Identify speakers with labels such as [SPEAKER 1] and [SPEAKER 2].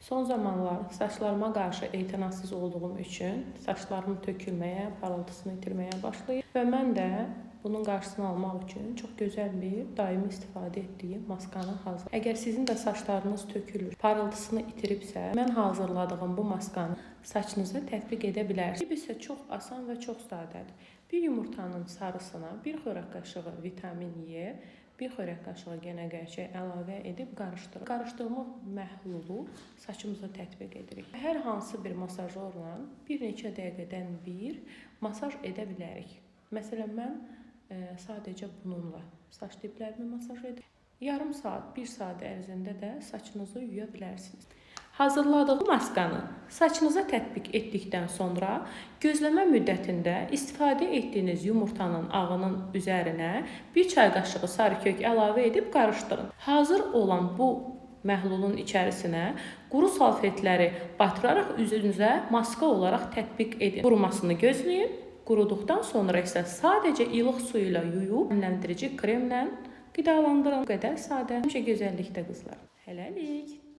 [SPEAKER 1] Son zamanlar saçlarıma qarşı etinasız olduğum üçün saçlarım tökülməyə, parıltısını itirməyə başlayıb və mən də bunun qarşısını almaq üçün çox gözəl bir daimi istifadə etdiyim maskanı hazırladım. Əgər sizin də saçlarınız tökülür, parıltısını itiribsə, mən hazırladığım bu maskanı saçınıza tətbiq edə bilərsiniz. Bu isə çox asan və çox sadədir. Bir yumurtanın sarısına bir xörək qaşığı vitamin E, bir xörək qaşığı genə göyçək əlavə edib qarışdırın. Qarışdığımız məhlulu saçımıza tətbiq edirik. Hər hansı bir masajorla bir neçə dəqiqədən bir masaj edə bilərik. Məsələn, mən sadəcə bununla saç diblərimi masaj edirəm. Yarım saat, bir saat ərzində də saçınızı yuya bilərsiniz. Hazırladığım maskanı saçınıza tətbiq etdikdən sonra gözləmə müddətində istifadə etdiyiniz yumurtanın ağının üzərinə bir çay qaşığı sarı kök əlavə edib qarışdırın. Hazır olan bu məhlulun içərisinə quru salfetləri batıraraq üzünüzə maska olaraq tətbiq edin. Qurumasını gözləyin. Quruduqdan sonra isə sadəcə ilıq su ilə yuyub nemləndirici kremlə qidalandırın. Bu qədər sadə. Həmişə gözəllikdə qızlar. Hələlik.